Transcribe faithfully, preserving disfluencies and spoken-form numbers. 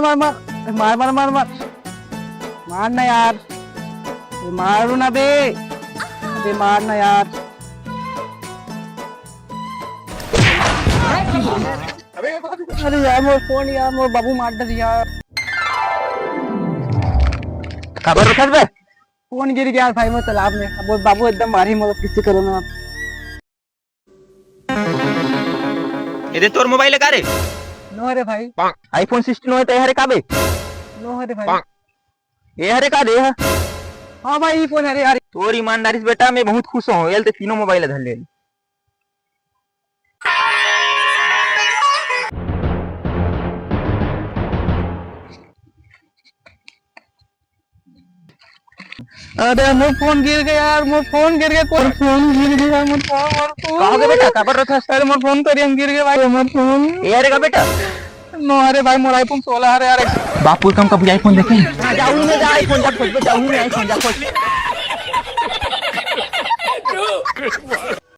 मार, मार, मार, मार, मार, मार। मार ना यार। ए, मारो ना बे। अबे मार ना यार। अरे यार, मोर फोन यार, मोर बाबू मार डर यार। काबर रोथस बे? फोन गिर गया भाई, मोर तालाब में। अब मोर बाबू एकदम मारही मोर, किसी करो ना। ए दे तोर मोबाइल हे का रे? नो रे भाई। iPhone sixteen होय त ए हरे का बे? नो रे भाई। ए हरे का दे हा? हाँ भाई, ई फोन हरे यार। तोर ईमानदारी से बेटा, मैं बहुत खुश हूँ। एल ते तीनों मोबाइल धर ले। अरे मोर फोन गिर गया यार, मोर फोन गिर गया, मोर फोन गिर गया, मोर फोन, मोर फोन। का हो गया बेटा, काबर रोथस? अरे मोर फोन तो रियम गिर गया भाई, मोर फोन। ए हरे का बेटा? नो, अरे भाई मोर iPhone सोलह हरे यार। बापू कम का बुझाई फोन देखे। जाऊ में जा iPhone जा खोज, जाऊ में iPhone जा खोज।